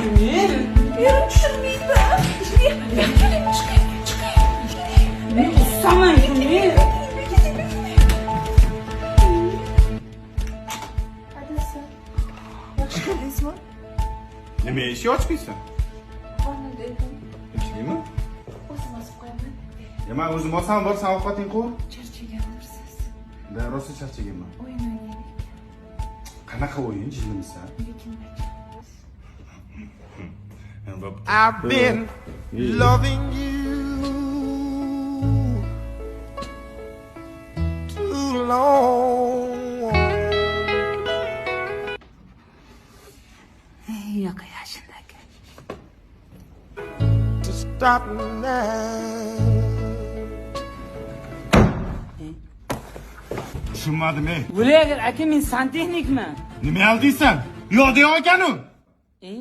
Gulmir. Erim tushunmaydi. Keling, chiqing, chiqing. Men ustaman, Gulmir. Adasi, yaxshi keldingizmi? Nima eshik ochmaysan? Vannada edim. Eshikmi? O'zim osib qo'yaman. Ya men o'zim olsam bor, sen ovqating qovur. Charchagandirsiz. Da, rosa charchaganman. O'yin o'ynaylik. Qanaqa o'yin, jinnimisan? Bekinmach. I've been loving you too long. Yo'q, yashindagi. To stop now. Tushunmadim, ey. O'lager aka, men santexnikman. Nima aldiysan? Yo'q deya ekanu. Ey?